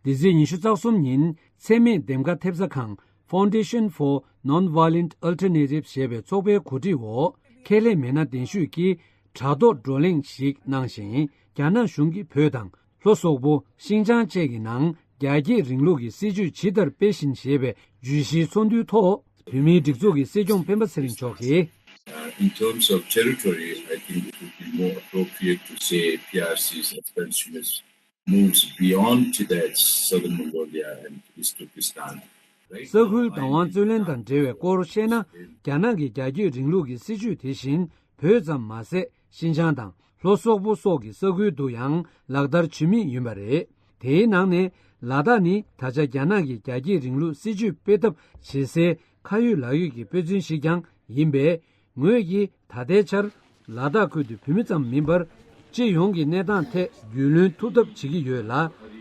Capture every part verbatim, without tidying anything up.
འདི་ཚེས་ཉི་ཤུ་རྩ་གསུམ་ཉིན་འཚེ་མེད་འདེམས་ཀ་ཐེབས་རྩ་ཁང་Foundation for Nonviolent Alternatives ཞེས་པའི་ཚོགས་པའི་གོ་སྒྲིག་འོག་ཁས་ལེན་མི་སྣ་གདན་ཞུས་ཀྱིས་དྲ་ཐོག་བགྲོ་གླེང་ཞིག་གནང་ཞིང་། རྒྱ་ནག་གཞུང་གིས་བོད་དང་ལྷོ་སོག་པོ། ཤིན་ཅང་བཅས་ཀྱི་ནང་རྒྱ་སྐྱེད་རིང་ལུགས་ཀྱི་སྲིད་བྱུས་ཇི་ལྟར་སྤེལ་བཞིན་ཞེས་པའི་བརྗོད་གཞིའི་ཚོགས་འདུའི་ཐོག་བོད་མིའི་སྒྲིག་འཛུགས་ཀྱི་སྲིད་སྐྱོང་སྤེན་པ་ཚེ་རིང་མཆོག་གིས། Uh, in terms of territory, I think it would be more appropriate to say P R C's expansionist moves beyond Tibet, Southern Mongolia, and East Turkestan. ས་ཁུལ་བདག་དབང་རྩོད་ལེན་དང་འབྲེལ་བའི་སྐོར་བཤད་ན། རྒྱ་ནག་གི་རྒྱ་སྐྱེད་རིང་ལུགས་ཀྱི་སྲིད་བྱུས་དེ་བཞིན་བོད་ཙམ་མ་ཟད། ཤིན་ཅང་དང་ལྷོ་སོག་པོ་སོགས་ཀྱི་ས་ཁུལ་དུ་ཡང་ལག་བསྟར་བྱེད་མུས་ཡིན་པ་རེད། དེའི་ནང་ནས་ལ་དྭགས་ནི་ད་ཆ་རྒྱ་ནག་གི་རྒྱ་སྐྱེད་རིང་ལུགས་སྲིད་བྱུས་སྤེལ་ཐབས་བྱེད་སའི་ཁ་ཡོད་ལག་ཡོད་ཀྱི་དཔེ་མཚོན་ཞིག་ཀྱང་ཡིན་པས། ངོས་ཀྱིས་ད་ལྟའི་ཆར་ལ་དྭགས་ཁུལ་དུ་བོད་མི་ཙམ་མིན་པར། སྤྱི་ཡོངས་ཀྱི་གནས་སྟངས་ཐད་རྒྱུས་ལོན་ཐུབ་ཐབས་བྱེད་ཀྱི་ཡོད་ལ།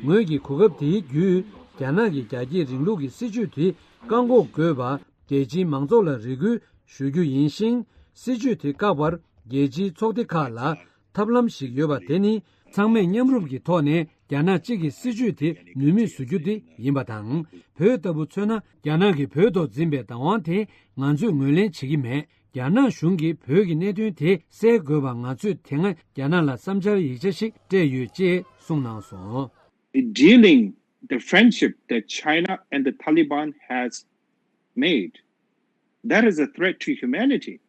ངོས་ཀྱིས་གོ་སྐབས་དེའི་བརྒྱུད། རྒྱ་ནག་གི་རྒྱ་སྐྱེད་རིང་ལུགས་ཀྱི་སྲིད་བྱུས་དེ་བཀག་འགོག་དགོས་པ། རྒྱལ་སྤྱིའི་མང་ཚོགས་ལ་རེ་སྐུལ་ཞུ་རྒྱུ་ཡིན་ཞིང་། སྲིད་བྱུས་དེ་བཀག་པར་རྒྱལ་སྤྱིའི་ཚོགས་སྡེ་ཁག་ལ་ཐབས་ལམ་ཞིག་ཡོད་པ་དེ་ནི། ཚང་མས་མཉམ་རུབ་ཀྱི་ཐོག་ནས་རྒྱ་ནག་གཅིག་གི་སྲིད་བྱུས་དེ་ནུས་མེད་བཟོ་རྒྱུ་དེ་ཡིན་པ་དང་། བོད་ལྟ་བུ་མཚོན་ན། རྒྱ་ནག་གིས་བོད་ཐོག་འཛིན་པའི་བདག་དབང་དེ་ང་ཚོས་ངོས་ལེན་བྱེད་ཀྱི་མེད། རྒྱ་ནག་གཞུང་གིས་བོད་ཀྱི་གནད་དོན་དེ་སེལ་དགོས་པ་ང་ཚོས་དེ་སྔ་རྒྱ་ནག་ལ་བསམ་འཆར་ཡིག་ཆ་ཞིག་སྤྲད་ཡོད་ཅེས་གསུངས་གནང་སོང་། Dealing the friendship that China and the Taliban has made, that is a threat to humanity.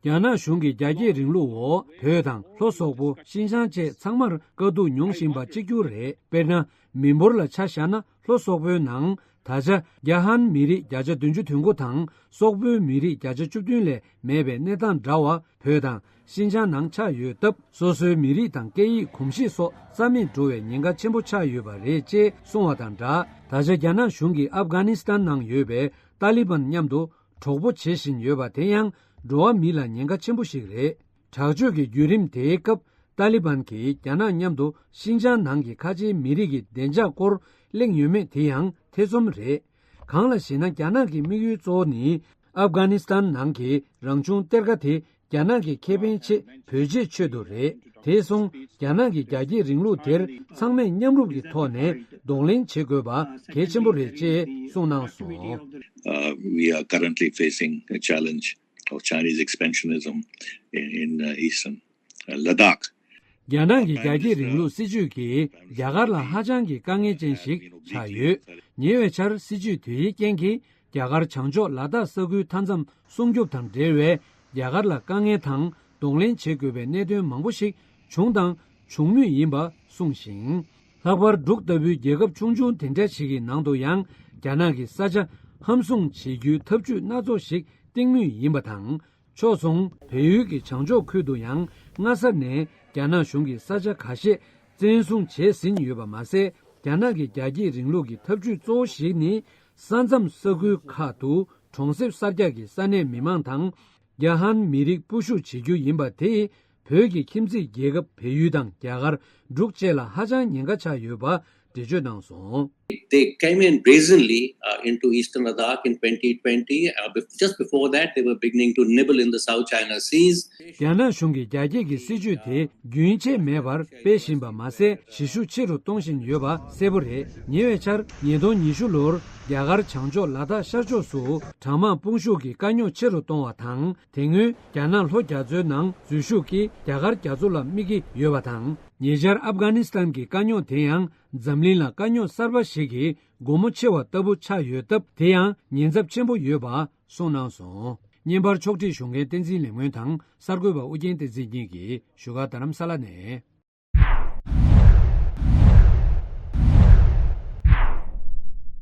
རྒྱ་ནག་གཞུང་གིས་རྒྱ་སྐྱེད་རིང་ལུགས་འོག་བོད་དང་ལྷོ་སོག་པོ། ཤིན་ཅང་བཅས་ཚང་མར་དཀའ་སྡུག་མྱོང་བཞིན་པ་གཅིག་གྱུར་རེད། དཔེར་ན། མི་འབོར་ལ་ཆ་བཞག་ན། ལྷོ་སོག་པོའི་ནང་ད་ཆ་རྒྱ་ཧན་མི་རིགས་བརྒྱ་ཆ་བདུན་ཅུ་དོན་དགུ་དང་། སོག་པོའི་མི་རིགས་བརྒྱ་ཆ་བཅུ་བདུན་ལས་མེད་པའི་གནས་སྟངས་འདྲ་བ་བོད་དང་ཤིན་ཅང་ནང་ཆགས་ཡོད་སྟབས། སོ་སོའི་མི་རིགས་དང་སྐད་ཡིག་གོམས་གཤིས་སོགས་རྩ་མེད་འགྲོ་བའི་ཉེན་ཁ་ཆེན་པོ་ཆགས་ཡོད་པ་རེད་ཅེས་གསུངས་བ་དང་སྦྲགས། ད་ཆ་རྒྱ་ནག་གཞུང་གིས་ཨབ་གྷ་ནི་སི་ཐན་ནང་ཡོད་པའི་ཏཱ་ལི་བན་མཉམ་དུ་གྲོགས་པོ་བྱེད་བཞིན་ཡོད་པ་དེ་ཡང་འགྲོ་བ་མི་ལ་ཉེན་ཁ་ཆེན་པོ་ཞིག་རེད། དྲག་སྤྱོད་ཀྱི་བརྒྱུད་རིམ་དེའི་སྐབས། ཏཱ་ལི་བན་གྱིས་རྒྱ་ནག་མཉམ་དུ་ཤིན་ཅང་ནང་གི་ཁ་ཆེའི་མི་རིགས་ཀྱི་བདེ་འཇགས་སྐོར་གླེང་ཡོད་མེད་དེ་ཡང་ཐེ་ཚོམ་རེད། གང་ལ་ཞེ་ན། རྒྱ་ནག་གི་དམིགས་ཡུལ་གཙོ་བོ་ནི། ཨབ་གྷ་ནི་སི་ཐན་ནང་གི་རང་བྱུང་གཏེར་ཁ་དེ་རྒྱ་ནག་གི་ཁེ་ཕན་ཆེད་བེད་སྤྱོད་ཆེད་དུ་རེད། དེ་སོང་། རྒྱ་ནག་གི་རྒྱ་སྐྱེད་རིང་ལུགས་དེར་ཚང་མས་མཉམ་རུབ་ཀྱི་ཐོག་ནས་གདོང་ལེན་བྱེད་དགོས་པ་གལ་ཆེན་པོ་རེད་ཅེས་གསུངས་གནང་སོང་། Uh, we are currently facing a challenge of Chinese expansionism in, in uh, eastern uh, Ladakh. རྒྱ་ནག་གི་རྒྱ་སྐྱེད་རིང་ལུགས་སྲིད་བྱུས་ཀྱིས་རྒྱ་གར་ལ་ཧ་ཅང་གི་དཀའ་ངལ་ཅན་ཞིག་ཆགས་ཡོད། ཉེ་བའི་ཆར་སྲིད་བྱུས་དེའི་རྐྱེན་གྱིས་རྒྱ་གར་བྱང་ཕྱོགས་ལ་དྭགས་ས་ཁུལ་མཐའ་མཚམས་སྲུང་སྐྱོབ་དང་འབྲེལ་བའི་རྒྱ་གར་ལ་དཀའ་ངལ་དང་གདོང་ལེན་བྱེད་དགོས་པའི་གནད་དོན་མང་པོ་ཞིག་བྱུང་དང་འབྱུང་མུས་ཡིན་པ་གསུངས་ཤིང་། ལྷག་པར་འབྲུག་ལྟ་བུའི་རྒྱལ་ཁབ་ཆུང་ཆུང་དེ་འདྲ་ཞིག་གི་ནང་དུ་ཡང་རྒྱ་ནག་གི་ས་ཆ་ཧམ་བཟུང་བྱེད་རྒྱུའི་ཐབས་ཇུས་སྣ་ཚོགས་ཤིག་བཏིང་མུས་ཡིན་པ་དང་། ཕྱོགས་མཚུངས། བལ་ཡུལ་གྱི་བྱང་ཕྱོགས་ཁུལ་དུ་ཡང་སྔ་ས་ནས་རྒྱ་ནག་གཞུང་གིས་ས་ཆ་ཁ་ཤས་བཙན་བཟུང་བྱས་ཟིན་ཡོད་པ་མ་ཟད། རྒྱ་ནག་གི་རྒྱ་སྐྱེད་རིང་ལུགས་ཀྱི་ཐབས་ཇུས་གཙོ་བོ་ཞིག་ནི། ས་མཚམས་ས་ཁུལ་ཁག་ཏུ་གྲོང་གསེབ་གསར་རྒྱག་གི་ས་གནས་མི་མང་དང་། རྒྱ་ཧན་མི་རིགས་སྤོ་བཤུག་བྱེད་རྒྱུ་ཡིན་པ་དེས། བོད་ཀྱི་ཁྱིམ་མཚེས་རྒྱལ་ཁབ་བལ་ཡུལ་དང་རྒྱ་གར། འབྲུག་བཅས་ལ་ཧ་ཅང་ཉེན་ཁ་ཆགས་ཡོད་པ་འགྲེལ་བརྗོད་གནང་སོང་། They came in brazenly uh, into eastern Ladakh in twenty twenty. Uh, bef- just before that, they were beginning to nibble in the South China Seas. རྒྱ་ནག་གཞུང་གི་རྒྱ་སྐྱེད་ཀྱི་སྲིད་བྱུས་དེ་རྒྱུན་ཆད་མེད་པར་སྤེལ་བཞིན་པ་མ་ཟད། གཞི་ཤུགས་ཆེ་རུ་གཏོང་བཞིན་ཡོད་པ་གསལ་པོ་རེད། ཉེ་བའི་ཆར་ཉིས་སྟོང་ཉི་ཤུ་ལོར་རྒྱ་གར་བྱང་ཕྱོགས་ལ་དྭགས་ཤར་ཕྱོགས་སུ་གྲང་དམག་དཔུང་ཤུགས་ཀྱིས་དཀའ་རྙོག་ཆེ་རུ་གཏོང་བ་དང་། དེ་སྔོན་རྒྱ་ནག་ལྷོ་རྒྱ་མཚོའི་ནང་འཛུལ་ཞུགས་ཀྱིས་རྒྱ་གར་རྒྱ་མཚོ་ལ་དམིགས་ཀྱི་ཡོད་པ་དང་། ཉེ་ཆར་ཨབ་གྷ་ནི་སི་ཐན་གྱི་དཀའ་རྙོག་དེ་ཡང་འཛམ་གླིང་ལ་དཀའ་རྙོག་གསར་པ་ཞིག་གི་སྒོ་མོ་ཕྱེ་བ་ལྟ་བུ་ཆགས་ཡོད་སྟབས། དེ་ཡང་ཉེན་ཚབས་ཆེན་པོ་ཡོད་པ་གསུངས་གནང་སོང་། བརྙན་པར་ཕྱོགས་སྒྲིག་ཞུ་མཁན་བསྟན་འཛིན་ལེགས་སྨོན་དང་། གསར་འགོད་པ་ཨུ་རྒྱན་བསྟན་འཛིན་གཉིས་ཀྱིས་བཞུགས་སྒར་རྡ་རམ་ས་ལ་ནས།